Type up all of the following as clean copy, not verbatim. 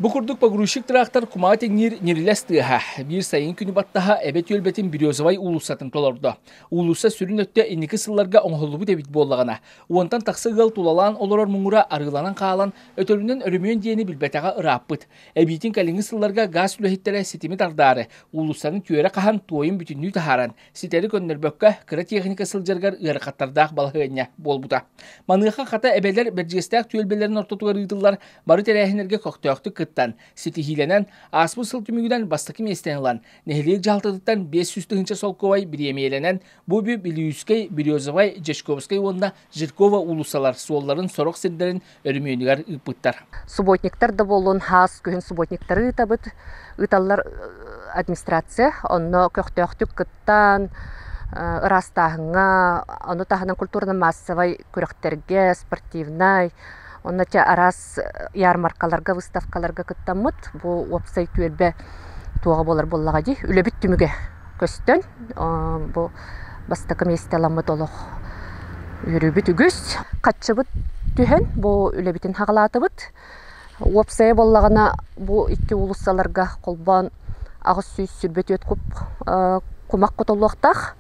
Бу курдук погрузчик трактор кумаҕа тэҥниир ньирилэс тыаһа биир сайын күнү баттаһа Эбэ түөлбэтин Березовай уулуссатын толордо. Уулусса сүрүн өттө инники сылларга оҥоһуллубут эбит буоллаҕына, уонтан тахса ыал тулалаан олорор муҥура арыыланан хаалан, өтөрүнэн өрөмүөн диэни билбэтэҕэ ырааппыт. Эбиитин кэлиҥҥи сылларга гаас үлэһиттэрэ ситими тардаары, уулуссаны түөрэ хаһан туойун бүтүннүү таһааран, ситэри көннөрбөккө кыра техника сылдьарыгар ыарахаттардаах балаһыанньа буолбута. Маныаха хата эбэлэр Бэрдьигэстээх түөлбэлэрин ортотугар ыытыллар бары тэрээһиннэргэ көхтөөхтүк кыттан, ситиһиилэнэн, ааспыт сыл түмүгүнэн бастакы миэстэни ылан, нэһилиэк дьаһалтатыттан 500 тыһыынча солкуобай бириэмийэлэнэн, бу Бүлүүскэй, Березовай, Дьячковскай уонна Жиркова уулуссалар суолларын сорох сирдэрин өрөмүөнүгэр ыыппыттар. Субботниктар да буоллун, хаас күһүн субботниктары ыытабыт. Ыыталлар администрация. Онно көхтөөхтүк кыттан, ыраастааһыҥҥа, ону таһынан культурно-массовай күрэхтэргэ, спортивнай, онно араас ярмаркаларга, выставкаларга кыттаммыт. Бу уопсай түөлбэ туоҕа буолар буоллаҕа дии. Үлэбит түмүгэ көстөн, бу бастакы миэстэ ыламмыт олох үөрүүбүт үгүс. Хаччыбыт түһэн бу үлэбитин хаҕалаатыбыт. Уопсайа буоллаҕына бу икки уулуссаларга холбоон 824 куб кумах кутуллуохтаах.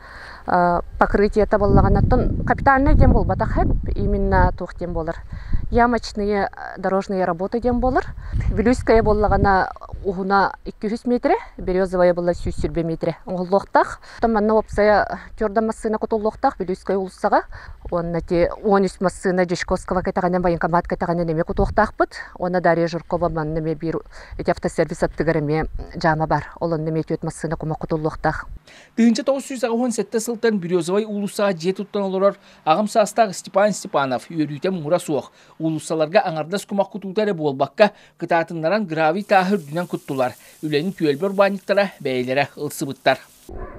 Покрытиета буоллаҕына капитальный диэн буолбатах именно туох диэн буолар ямочные дорожные работы диэн буолар. Вилюйская буоллаҕына уһуна 200 метрэ, Березовая буолла 120 метрэ оҥоһуллуохтаах. Оттон манна уопсайа төрдө массыына кутуллуохтаах Вилюйская уулуссаҕа. Уонна ити 13 массыына Дьячковского кэтэҕинэн военкомат кэтэҕинэн эмиэ кутуохтаахпыт. Уонна Дарья Жиркова манна эмиэ биир ити автосервис аттыгар эмиэ дьаама бар. Ол онно эмиэ түөрт массыына кумах кутуллуохтаах. 1987 сылтан Березовай уулуссаҕа дьиэ туттан олорор аҕам саастаах Степан Степанов үөрүүтэ муҥура суох. Уулуссаларга аҥардас кумах кутуута эрэ буолбакка, кытаатыннаран гравий тааһы үрдүнэн куттулар. Үлэни түөлбэ урбаанньыктара бэйэлэрэ ылсыбыттар.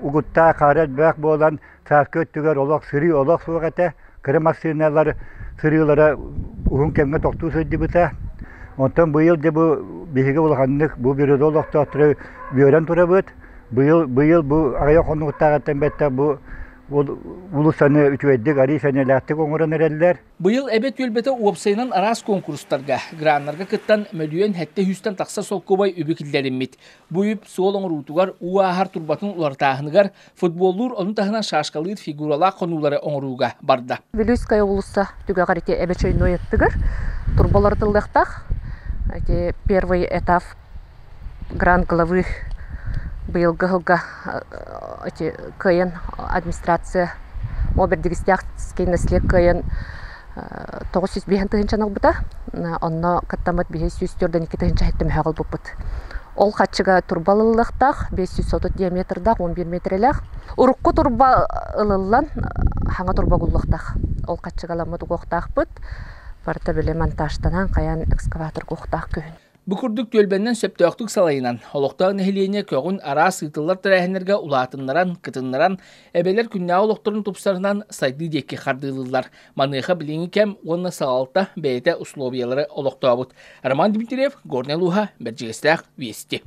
Угуттаах хаара элбэх буолан, сааскы өттүгэр олох сырыы олох суох этэ. Кыра массыыналар сырыылара уһун кэмҥэ тохтуу сылдьыбыта. Онтон быйыл дьэ бу биһиги улаханнык бу бюрода олохтоохтору үөрэн турабыт. Быйыл быйыл бу аҕыйах хонуктааҕыттан бэттэх бу уулуссаны үчүгэйдик арыы сэнэлээхтик оҥорон эрэллэр. Быйыл Эбэ түөлбэтэ уопсайынан араас куонкурустарга, граннарга кыттан мөлүйүөн сэттэ сүүстэн тахса солкуобай үбү киллэриммит. Бу үп суол оҥоруутугар, уу ааһар турбатын уларытааһыныгар, футболлуур, ону таһынан шашкалыыр фигуралаах хонуулары оҥорууга барда. Вилюйская уулусса түгэҕэр ити Эбэ Чойной аттыгар турба уларытыллыахтаах. Ити первый этап грант главы быйылгы сылга эти кыайан администрация Обердигистяхский наслед кыайан 905 тыһыынчаны ылбыта. Онно кыттаммыт биһи 142 тыһыынча хэттэмэһэ ылбыппыт. Ол хаччыга турба ылыллыахтаах 530 диаметрдаах 11 метрэлээх. Урукку турба ылыллан хаҥа турба угуллуохтаах. Ол хаччыгаламмыт угуохтаахпыт. Барыта били монтажтанан хайан экскаватор угуохтаах күһүн. Бу курдук түөлбэннэн сөптөөхтүк салайынан, олохтоох нэһилиэнньэ көҕүн араас ыытыллар тэрээһиннэргэ улаатыннаран, кытыннаран, эбэлэр күннээҕи олохторун тупсарынан сайдыы диэки хардыылыыллар. Маныаха билиҥҥи кэм уонна салалта бэйэтэ условиялары олохтообут. Роман Дмитриев, Горнай улууһа, Бэрдьигэстээх, Вести.